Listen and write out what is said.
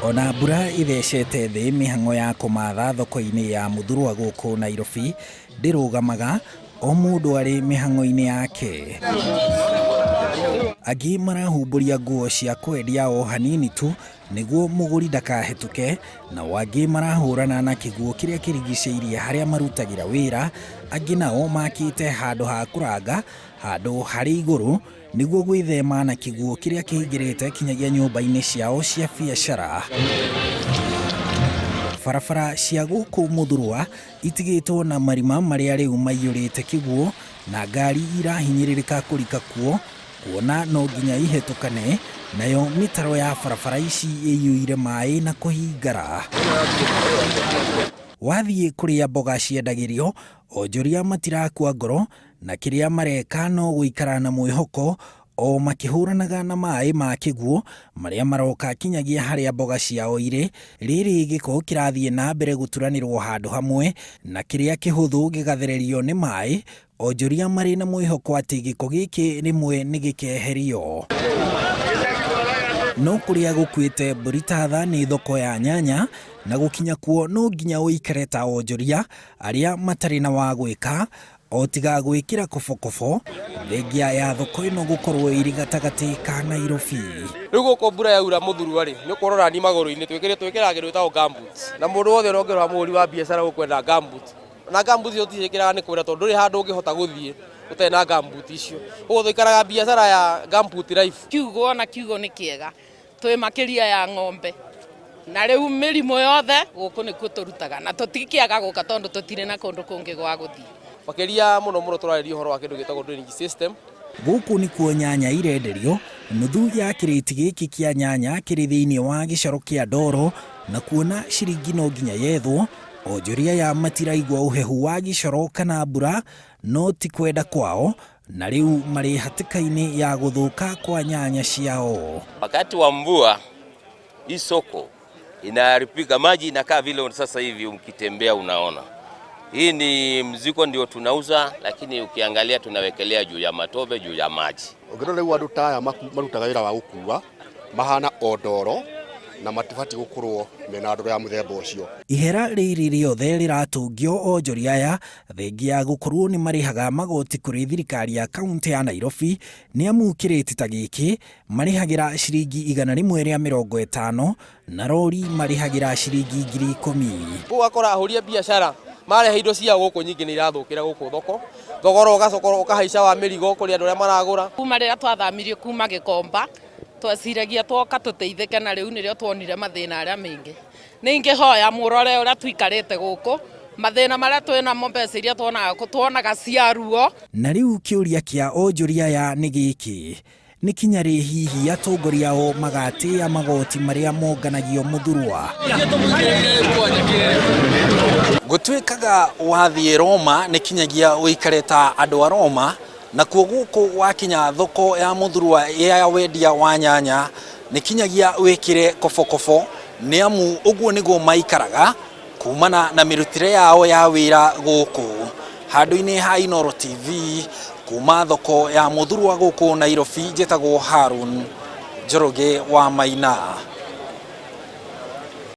Ona mbura ithecete thĩ, mĩhang'o ya kũmatha thoko-inĩ ya Muthurwa gũkũ Nairobi ndĩrũgamaga, o mũndũ arĩ mĩhang'o-inĩ yake. Angĩ marahumbũria nguo cia kwendia o hanini tu nĩguo mũgũri ndakahĩtũke, nao angĩ marahũrana na kĩguũ kĩrĩa kĩrigicĩirie harĩa marutagĩra wĩra, angĩ nao makĩte handũ ha kũranga handũ harĩ igũrũ nĩguo gwĩthema na kĩguũ kĩrĩa kĩingĩrĩte kinyagia nyũmba-inĩ ciao cia biacara. Barabara cia gũkũ Mũthurwa itigĩtwo na marima marĩa rĩu maiyũrĩte kĩguũ na ngari irahinyĩrĩrĩka kũrika kuo kuona no nginya ihĩtũkane, nayo mĩtaro ya barabara ici ĩiyũire maĩ na kũhingara. Wathiĩ kũrĩa mboga ciendagĩrio, onjoria matirakua ngoro na kĩrĩa mareka no gũikara na mwĩhoko o makĩhũranaga na maĩ ma kĩguũ marĩa maroka kinyagia harĩa mboga ciao irĩ. Rĩrĩ gĩko kĩrathiĩ na mbere gũturanĩrwo handũ hamwe na kĩrĩa kĩhũthũ gĩgathererio nĩ maĩ, onjoria marĩ na mwĩhoko atĩ gĩko gĩkĩ rĩmwe nĩ gĩkeherio. No kũrĩa gũkuĩte mbũri ta tha nĩ thoko ya nyanya, na gũkinya kuo no nginya ũikare ta onjoria arĩa matarĩ na wa gwĩka o tiga gwĩkĩra kobokobo, thengia ya thoko ĩno gũkorwo ĩrĩ gatagatĩ ka Nairobi. Rĩu gũkũ mbura yaura mũthurwa rĩ, nĩ ũkuona rani magũrũ-inĩ twĩkĩrĩ twĩkĩraga kĩndũ gĩtagwo gumboots. Na mũndũ wothe ũrĩa ũngĩrora mũhũri wa biacara gũkũ ena gumboot. Na gumboot icio tũticiĩkĩraga nĩ kwenda tondũ ndũrĩ handũ ũngĩhota gũthiĩ ũtarĩ na gumboot icio. Koguo tũikaraga biacara ya gumboot life. Kiugũ ona kiugũ nĩ kĩega twĩ makĩria ya ng'ombe na rĩu mĩrimũ yothe gũkũ nĩkuo tũrutaga na tũtikĩaga gũka tondũ tũtirĩ na kũndũ kũngĩ gwa gũthiĩ. Makĩria mũno mũno tũrarĩria ũhoro wa kĩndũ gĩtagwo drainage system. Gũkũ nĩkuo nyanya irenderio, nuthu ya kĩrĩti gĩkĩ kĩa nyanya kĩrĩ thĩinĩ wa gĩcoro kĩa ndoro, na kuona ciringi no nginya yethwo, onjoria aya matiraigua ũhehu wa gĩcoro kana mbura, no ti kwenda kwao, na rĩu marĩ hatĩka-inĩ ya gũthũka kwa nyanya ciao. Wakati wa mvua hii soko inaharibika, maji inakaa vile sasa hivi ukitembea unaona. Hii ni mzigo ndio tunauza, lakini ukiangalia tunawekelea juu ya matope, juu ya maji. Ũngĩrora rĩu andũ ta aya marutaga wĩra wa gũkua mahana o ndoro na matibatiĩ gũkorwo mena ndoro ya mũthemba ũcio. Ihera rĩrĩ rĩothe rĩratũngio onjoria aya thengia ya gũkorwo nĩ marĩhaga magoti kũrĩ thirikari ya kaunti ya Nairobi, nĩ amu kĩrĩti ta gĩkĩ marĩhagĩra ciringi 150 na rori marĩhagĩra ciringi 10,000. Ũgakora ahũri a biacara marehe indo ciao gũkũ nyingĩ nĩ irathũkĩra gũkũ thoko, thogora ũgacoka ũkahaica wa mĩrigo kũrĩ andũ arĩa maragũra. Kuma rĩrĩa twathamirio kuma Gĩkomba tweciragia twoka tũteithĩke na rĩu nĩrĩo tuonire mathĩna arĩa maingĩ. Nĩ ingĩhoya mũrore ũrĩa tũikarĩte gũkũ, mathĩna marĩa twĩnamo, mbeca iria tuonaga tuonaga cia ruo. Na rĩu kĩũria kĩa onjoria aya nĩ gĩkĩ, nĩ kinya rĩ hihi atongoria ao magatĩĩa magoti marĩa monganagio Mũthurwa? Gũtuĩkaga wathiĩ Roma nĩ kinyagia ũikare ta andũ a Roma, nakuo gũkũ wakinya thoko ya Mũthurwa ya wendia wa nyanya nĩ kinyagia wĩkĩre kobokobo, nĩ amu ũguo nĩguo maikaraga kumana na mĩrutĩre yao ya wĩra gũkũ. Handũ-inĩ ha Inooro TV, kuma thoko ya Mũthurwa gũkũ Nairobi, njĩtagwo Harun Njoroge wa Maina.